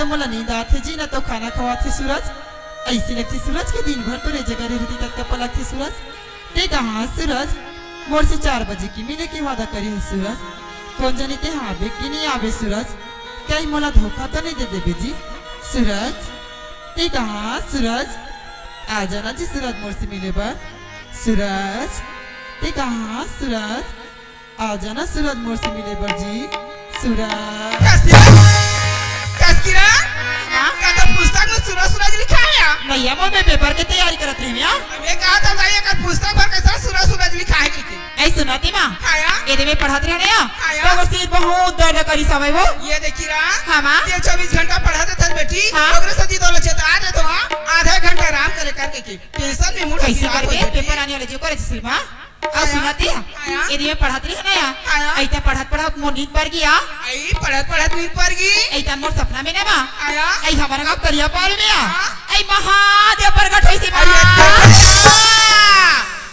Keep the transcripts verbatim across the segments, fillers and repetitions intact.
मोला नींद आथे जी, न तो खाना खवाथे सूरज। अइसे लगथे सूरज के दिन भर तोरे जगह रहिथे, ततका पलकथे सूरज। ते कहाँ सूरज? मोर से चार बजे के मिले के वादा करे हो सूरज। कोन जनी ते आबे कि नहीं आबे सूरज? कहीं मोला धोखा तो नहीं दे देबे जी सूरज? ते कहाँ सूरज? आ जाना जी सूरज मोर से मिले बर। सूरज, ते कहाँ सूरज? आ जाना सूरज मोर से मिले बर जी। सूरज। कस किरा, कस किरा। हाँ? का तो पुस्तक में सूरज सूरज लिखा है या? नहीं, मोर में पेपर के तैयारी करत रहे या। मैं कहा था भाई, एकर पुस्तक पर कैसा सूरज सूरज लिखा है कि? ऐ सुनती माँ। हाँ या? ये दे में पढ़त रहे या। हाँ या? तो वो सिर बहुत दर्द करी समय वो। ये देखी रहा। हाँ माँ। ये चौबीस घंटा पढ़ा देता बेटी। हाँ। ओकरे से दी तो लचेता आ जातो, हाँ। आधा घंटा आराम करे करके की। टेंशन में मूड कैसे खराब हो करके जाती। पेपर आने वाले जो करे सिर माँ। अउ आया? सुनत ही? आया? एदे में पढ़त रही ना या? आया? अइता पढ़त पढ़त मोर नींद पर गया। आई पढ़त पढ़त नींद पर गई। अइता मोर सपना में ना मा। आया? अइ हमर गाँव करिया पार में आ। हाँ? अइ महादेव प्रगट होइसे मा। अरे,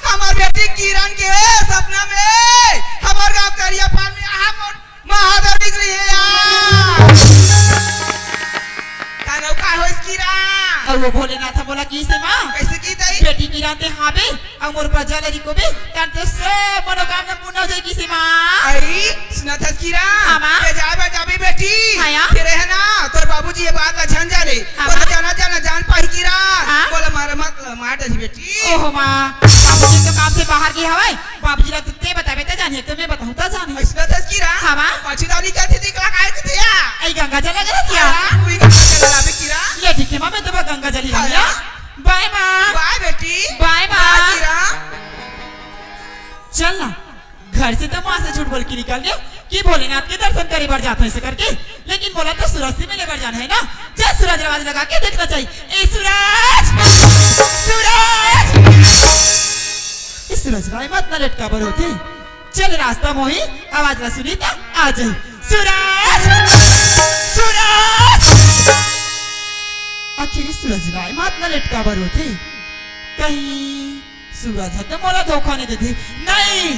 हमार बेटी किरण के सपना में हमार गाँव करिया पार में आ मोर महादेव निकली है यार। तानव का होइस किरण? अउ वो भोलेनाथ बोला कि से माँ। कैसे की दई? बेटी किरण ते हाँ बे, अउ मोर बजा लरी को बे, तन तो सब मनोकामना पूर्ण हो जाएगी से माँ। आई, सुनत हस किरण? हाँ माँ। ते जाबे जाबे बेटी। हाँ या। फिर है ना, तोर बाबूजी ये बात ला झन जाने। हाँ बोला माँ। जाना जाना जान पाही किरण। हाँ। बोला मारा मत, मार दही बेटी। ओहो माँ, बाबूजी तो काम से बाहर गए हवय। बाबूजी ला ते बताबे त जानही, त मैं बताहूँ त जानही। अइसना तस किरा। हाँ, माँ। पाछू दानी करथे, त एकला काय करथे या? अई गंगा जल लगे रहे क्या? हाँ, उही गंगा जल लगे किरा। ले ठीक है, माँ, मैं तो गंगा जल ही हाँ, लाऊँ या। या। बाय, माँ। बाय, बेटी। बाय, माँ। बाय, किरा। चल ना, घर से तो माँ से झूठ बोल के निकल गए कि भोलेनाथ के दर्शन करे बर जात हँव, ऐसे करके। लेकिन बोला तो सूरज से मिले बर जाना है ना। चल, सूरज आवाज लगा के देखना चाहिए। ए सूरज, सूरज, ए सूरज, राय मत ना लेट काबर होथे। चल रास्ता मोही आवाज ला सुनी त आ जाही। सूरज, सूरज। आखिर सूरज राय मत ना लेट काबर होथे? कहीं सूरज ह त मोला धोखा नहीं देथे। नहीं,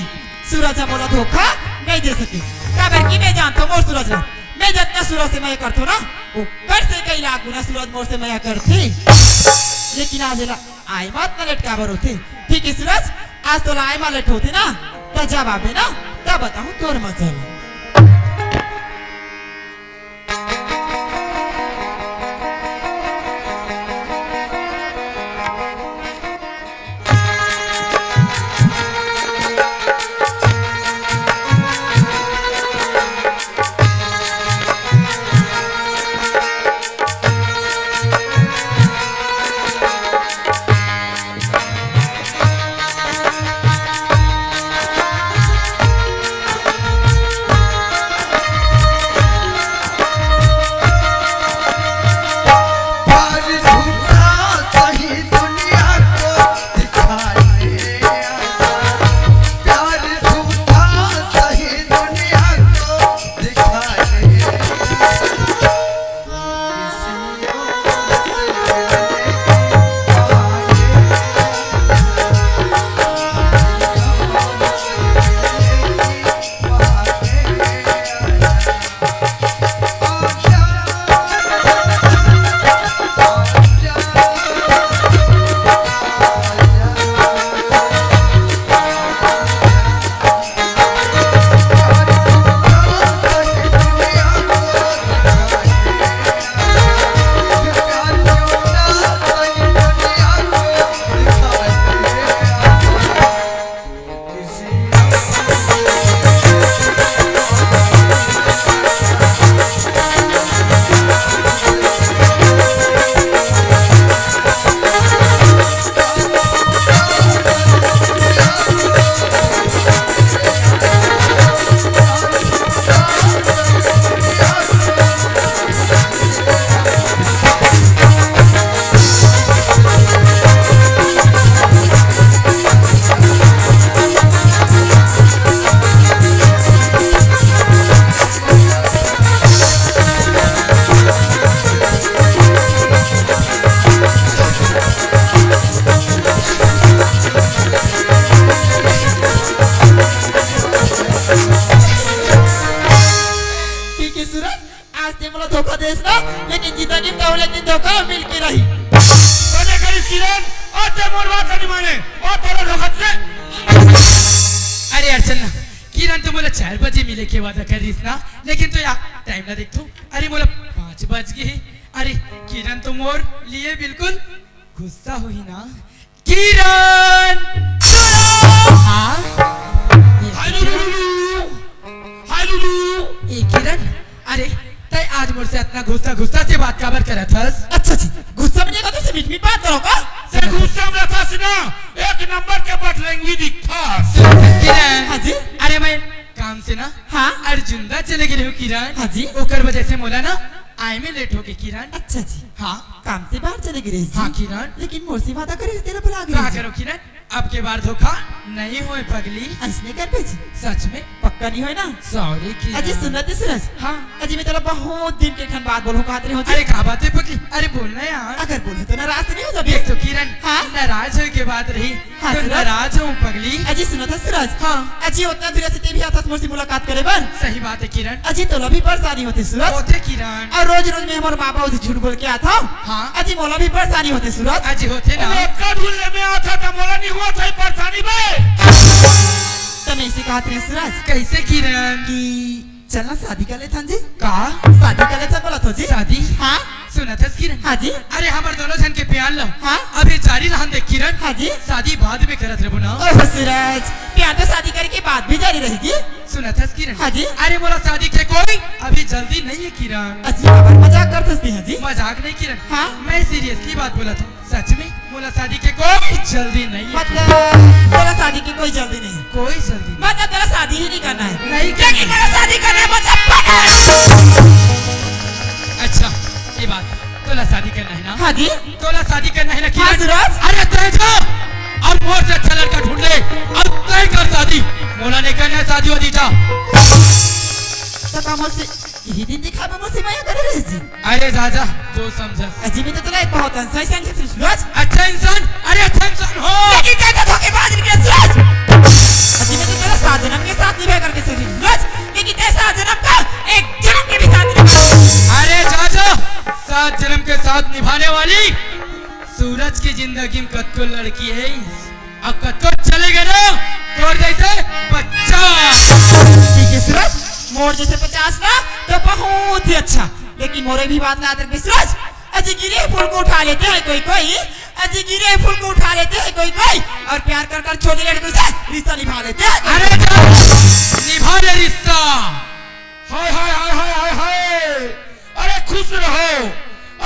सूरज ह मोला धोखा नहीं दे सके। काबर कि मैं जानथों मोर सूरज ला। मैं जतना सूरज से मया करथों ना, ओकर से कई लाख गुना सूरज मोर से मया करथे। लेकिन आज एला आय मत ना लेट काबर होथे? ठीक है सूरज, आज तोला आय मत लेट होथे ना, त जब आबे ना, तब बताहूँ तोर मजा ला। चार बजे मिले के वादा कर रहिस ना, लेकिन तो यार टाइम ना देखथों। अरे मोला पाँच बज गे हे। अरे किरण तो मोर लिए बिल्कुल गुस्सा होही ना। किरण! हाँ? ये हाय किरण? लुलु, हाय लुलु। ए किरण, अरे तैं आज मोर से अतना गुस्सा गुस्सा से बात काबर करत हस? अच्छा जी, गुस्सा में नहीं कहते, से मीठ मीठ बात करो का? से गुस्सा में रहता से ना, एक नंबर के बटरंगी दिखता। किरण, हाँ जी? अरे मैं काम से ना, हाँ? अर्जुंदा चले गे रहेंव किरण। हाँ जी? ओकर वजह से मोला ना आए में लेट हो गे किरण। अच्छा जी। हाँ। काम से बाहर चले गे रहेस जी? हाँ किरण। लेकिन मोर से वादा करे रहेस, तेला भुला गे का रहेस जी? करो किरण, अब के बार धोखा नहीं होय पगली। अइसने करबे जी? सच में। पक्का नहीं होय ना? सॉरी किरण। अजी सुन ना ते सूरज। हाँ। अजी मैं तोला बहुत दिन के ठन बात बोलहूँ कहत रहेंव जी। अरे का बात हे पगली? अरे बोल ना यार। अगर बोलहूँ तो नाराज तो नहीं हो जाबे? देख तो किरण, हाँ? नाराज होय के बात रही हाँ, तो सूरज। नाराज हों पगली। अजी सुनत हस सूरज? हाँ। अजी ओतना दूर से ते भी आथस मोर से मुलाकात करे बर। सही बात हे किरण। अजी तोला भी परेशानी होथे सूरज। होथे किरण। अउ रोज रोज मैं हमर माँ बाबू से झूठ बोल के आथों। हाँ। अजी मोला भी परेशानी होथे सूरज। अजी होथे ना। अरे ओतका दूर ले मैं आथों त मोला नहीं होवत हे परेशानी बे। त मैं अइसे कहत रहेंव सूरज। कइसे किरण? कि चल ना शादी कर लेथन जी। का? शादी कर लेथन बोलत हों जी। शादी? हाँ। सुनत हस किरण? हाँ जी। अरे हमर दोनों झन के प्यार ला हाँ? अभी जारी रहन दे किरण। हाँ जी। शादी बाद में करत रहिबो ना। ओह सूरज, प्यार तो शादी करे के बाद भी जारी रही जी। सुनत हस किरण? हाँ जी। अरे मोला शादी के कोई अभी जल्दी नहीं हे किरण। अजी काबर मजाक करत हस जी? मजाक नहीं किरण। हाँ? मैं सीरियसली बात बोलत हों। सच में मोला शादी के कोई जल्दी नहीं हे। मतलब तोला शादी के कोई जल्दी नहीं हे? कोई जल्दी नहीं। मतलब तोला शादी ही नहीं करना हे? नहीं करना। लेकिन मोला शादी करना हे मतलब पक्का। अच्छा, ये बात, तोला शादी करना हे ना? हाँ जी। तोला शादी करना हे ना हाँ किरण? सूरज। अरे तैं जा अउ मोर से अच्छा लड़का ढूंढ ले अउ तैं कर शादी। मोला नहीं करना हे शादी वादी, जा। त का मोर से इही दिन दिखाबे मोर से मया करे रहेस जी। अरे जा जा, जो समझस। अजी मैं तो तोला एक बहुत अच्छा इंसान समझथों सूरज। अच्छा इंसान? अरे अच्छा इंसान हो। लेकिन तैं तो धोखेबाज निकले सूरज। अजी मैं तो तोला सात जनम के साथ निभाए करके सोचे सूरज, लेकिन तैं सात जनम का एक जनम के भी साथ निभाए। अरे जा जा, सात जनम के साथ निभाने वाली सूरज की जिंदगी में कतको लड़की हे। अब कतको चले गे ना, तोर जइसे बच्चा। ठीक हे सूरज, मोर जइसे पचास ना तो बहुत ही अच्छा, लेकिन मोर भी बात ला याद रखबे सूरज। अजी गिरे फूल को उठा लेते हैं कोई कोई, अजी गिरे फूल को उठा लेते हैं कोई कोई, अउ प्यार कर कर छोटे लड़कों से रिश्ता निभा लेते हैं कोई कोई। अरे जा, निभा ले रिश्ता। हाय हाय हाय हाय हाय हाय। अरे खुश रहो,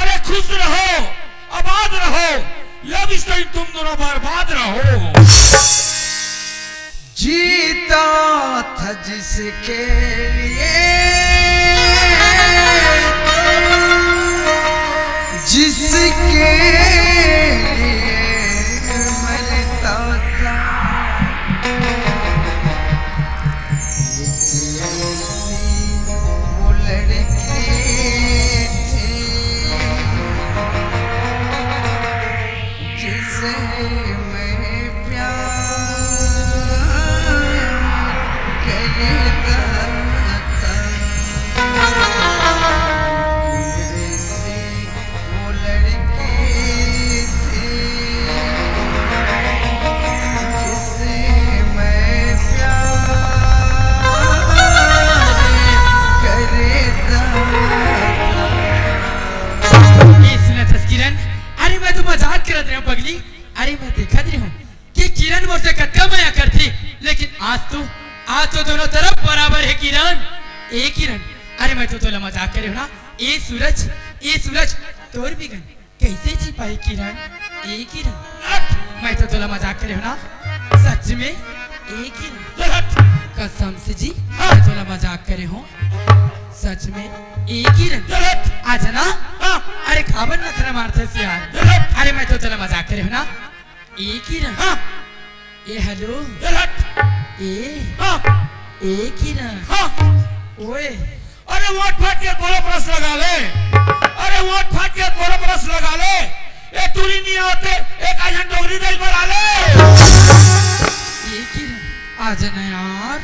अरे खुश रहो, आबाद रहो। लव स्टोरी तुम दोनों बर्बाद रहो। जीता था जिसके लिए, जिसके लिए मरता था। वो लड़की थी जिसे मैं प्यार करता था। वो लड़की थी जिसे मैं प्यार करता था। ए, सुनत हस किरण, अरे मैं तो मजाक करत रहेंव पगली। अरे मैं देखत रहेंव कि किरण मोर से कतका मया करथे, लेकिन आज तो, आज तो दोनों तरफ बराबर हे किरण। ए किरण, अरे मैं तो तोला मजाक करे हों ना। ए सूरज, ए सूरज, तोर बिगन कइसे जी पाही किरण? ए किरण, मैं तो तोला मजाक करे हों ना। सच में, ए किरण, कसम से जी, मैं तोला मजाक करे हों। सच में, ए किरण, आ जा ना। अरे काबर नखरा मारथस यार? अरे मैं तो तोला मजाक करे हों ना। ए किरण। हाँ। ए हेलो। ए हट। ए। हाँ। ए किरण। हाँ। ओए। अरे वोट फाट के कोनो ब्रश लगा ले। अरे वोट फाट के कोनो ब्रश लगा ले। ए टूरी नहीं होते, एक आजन डोगरी दही बना ले। ए किरण, आ जाना यार।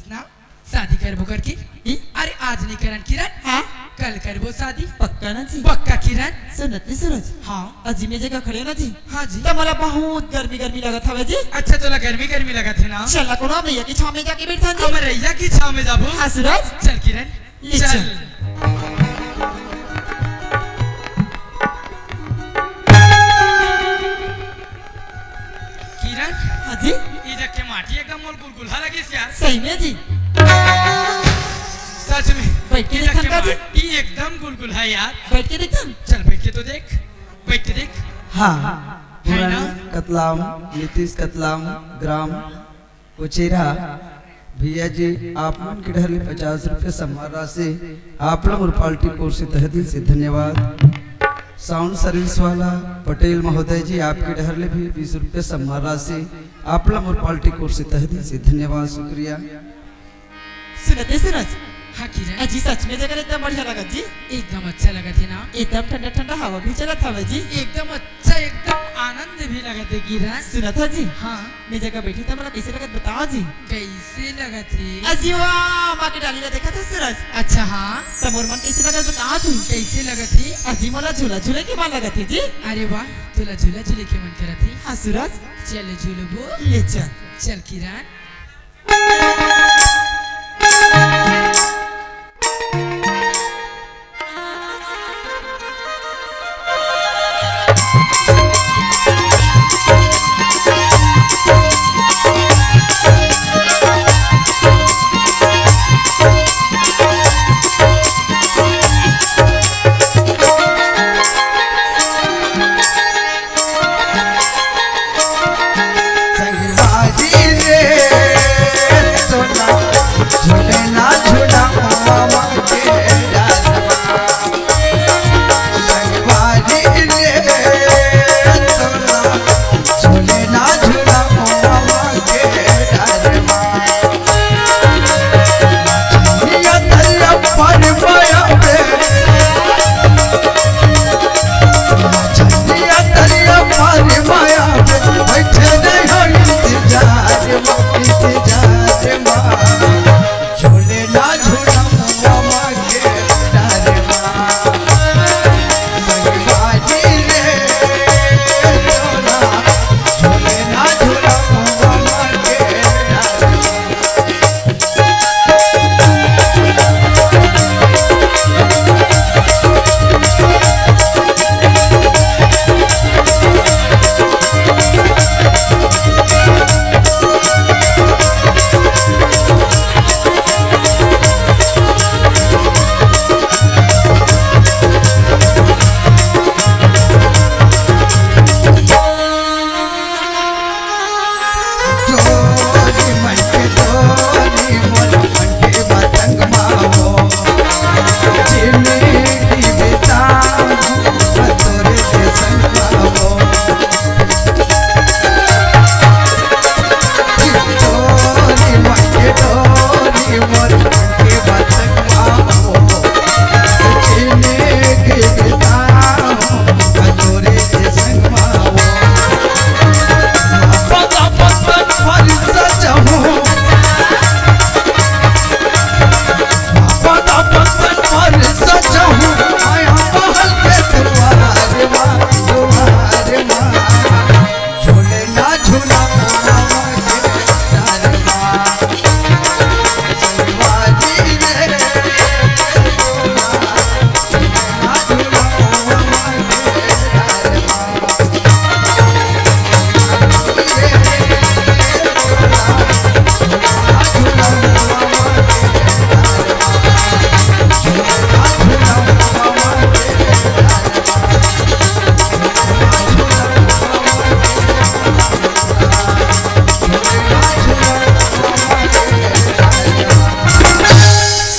ना, शादी करबो करके। ई? अरे आज नहीं करन किरण। हाँ। कल करबो शादी। पक्का ना जी? पक्का किरण। सुनत नहीं सूरज। हाँ। अजी मैं जगह खड़े हो ना जी। हाँ जी। तो मला बहुत गर्मी गर्मी लगत हवे जी। अच्छा तोला गर्मी गर्मी लगत हे ना? चल ना कोनो भैया की छाव में जाके बैठा जी। हम रैया की छाव में जाबो। हाँ सूरज। चल किरण। ले चल। चल। किरण। हाँ जी। ये जग के माटी एकदम मोल गुलगुला लगिस यार। सही में जी। सच में। बैठ के ये जग देखन के का जी? माटी एकदम गुलगुला है यार। बैठ के देखन। चल बैठ के तो देख। बैठ के देख। हाँ। है ना? कतलाम, नीतीश कतलाम, ग्राम उचेरा। भैया जी, आप मन के डहर ले पचास रुपया सम्मान राशि, आप लोग और पार्टी की ओर से तहे दिल से धन्यवाद। साउंड सर्विस वाला पटेल महोदय जी, आपके डहर ले भी बीस रुपया सम्मान राशि, आप लोग और पार्टी की ओर से तहे दिल से धन्यवाद, शुक्रिया। सुनत हे सूरज। हाँ किरण। अजी सच में जगह एकदम बढ़िया लगत जी। एकदम अच्छा लगत हे ना? एकदम ठंडा ठंडा हवा भी चलत हवे जी। एकदम अच्छा, एकदम आनंद भी लगत हे किरण। सुनत हे जी। हाँ। मैं जगह बैठी त मला कैसे लगत बताओ जी। कैसे लगत हे? अजी वाह, माँ के डाली ला देखत हे सूरज। अच्छा हाँ। त मोर मन कैसे लगत बताओ जी। कैसे लगत हे? अजी मोला झूला झूले के मन लगत हे जी। अरे वाह, तोला झूला झूले के मन करत हे? हाँ सूरज। चल झूलबो। ले चल। चल किरण।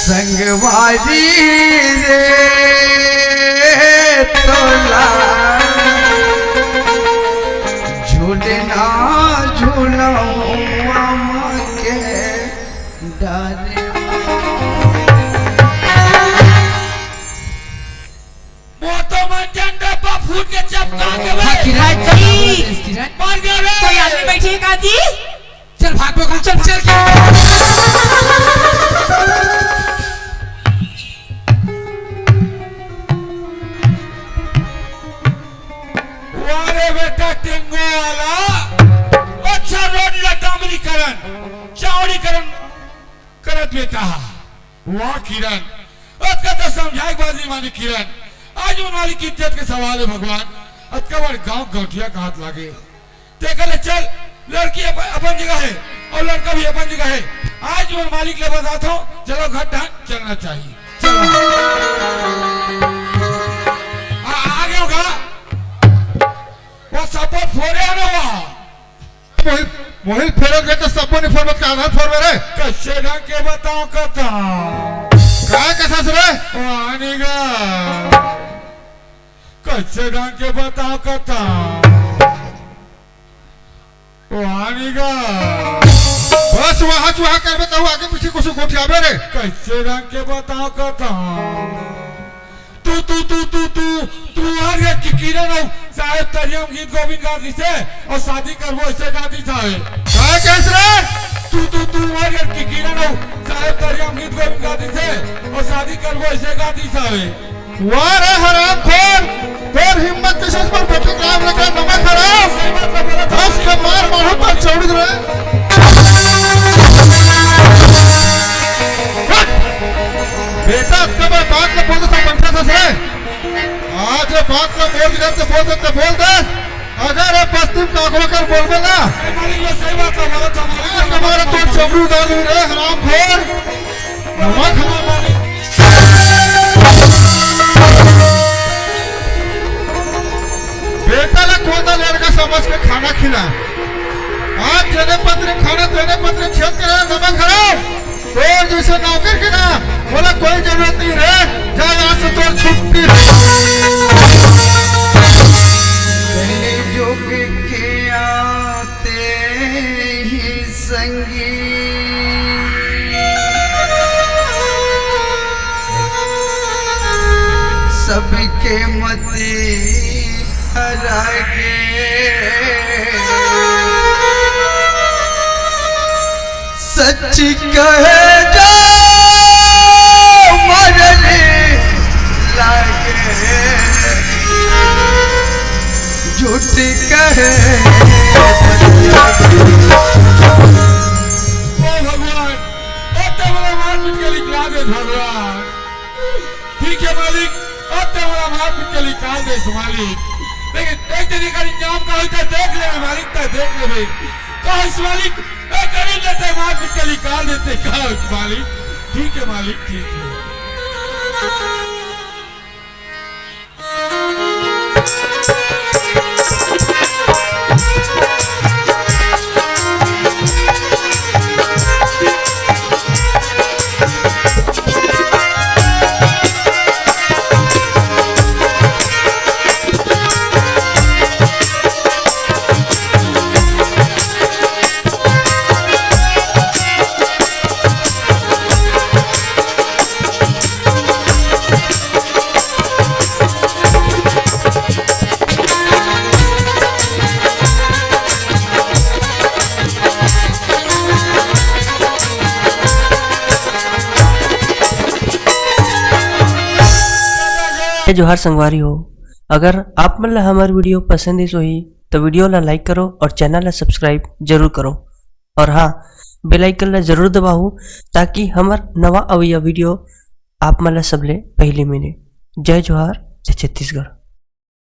संगवारी रे तोला झूलना झूलौआ के डारे। वो तो मैं डंडा पा फूट के चपका के हाँ, बे। किरण, हाँ जी। किरण। मर गया रे। कोई आदमी बैठे है का जी? चल भाग, भाग, चल, चल, चल। वाह रे बेटा, टेंगो वाला, अच्छा रोड ला डामरीकरण, चौड़ीकरण करत बेटा। वाह किरण, अतका तो समझाए के बाद नहीं मानी किरण। आज मन मालिक की इज्जत के सवाल है भगवान, अतका बड़ गांव गौठिया का हाथ लागे। तेकर ले चल, लड़की अप-, अपन जगह है और लड़का भी अपन जगह है। आज मन मालिक ले बताता हूँ, चलो घर ढान चलना चाहिए। चलो। आ, आगे होगा। वो सपोर्ट फोड़े है ना वो। मोहिल, मोहिल फेरत गए तो सब्बो नहीं फोड़बत का आधार फोड़बे रे। कैसे ढंग के बताओ कथा। का कथा से रे? वानिगा। कैसे ढंग के बताओ कथा। वानिगा। बस वहाँ चुहा करबे तो आगे पीछे कुछ गोठियाबे रे। कैसे ढंग के बताओ कथा। तू, तू, तू, तू, तू, तू हर एक किरण हो, साहेब तरियम गीत गोविंद गा दिसे, और शादी करबो ऐसे गा दिस हवे। का कहिस रे? तू, तू, तू हर एक किरण हो, साहेब तरियम गीत गोविंद गा दिसे, और शादी करबो ऐसे गा दिस हवे। वाह रे हरामखोर, तोर हिम्मत किसे पर बेटी राम लेकर नमक हराम। दस के मार मारो पर चौड़ी रे। बेटा, अतका बड़ बात ल बोल दे, सब बनता था से। आज ये बात ल बोल दे, तो बोल दे, तो बोल दे। अगर ये पश्चिम काकवा कर बोलबे ना, सही बात है, बोलो तो हमारे हमारे तो चमड़ू डाल रे, हरामखोर। नमक हराम। बेटा ला कोदा लड़का समझ के खाना खिला। आज जेने पत्र खाना, तेने पत्र छेद करे, नमक हराम। तोर जैसे नौकर के ना, बोला कोई जरूरत नहीं रे, जा यहाँ से, तोर छुट्टी। कलयुग के आते ही संगी, सबके मति हरा गे। सच कहे जो मरनी लागे, झूठ कहे। ओ भगवान, ओ ते मोला मार पीट के निकला दे भगवान। ठीक है मालिक, अब तो हमारा मार पीट के निकाल दे मालिक। लेकिन एक दिन एकर इंतजाम का होता देख लेबे मालिक, तो देख लेबे। कहिस मालिक, ए करीब लेते मार पीट के निकाल देते, कहिस मालिक। ठीक है मालिक, ठीक है। जोहार संगवारी हो, अगर आप मन ला हमर video पसंद आइस होही, तो video ला like करो और channel ला subscribe जरूर करो। और हाँ, bell icon ला जरूर दबाओ, ताकि हमर नवा अवइया video आप मन ला सबले पहिली मिले। जय जोहार, जय छत्तीसगढ़।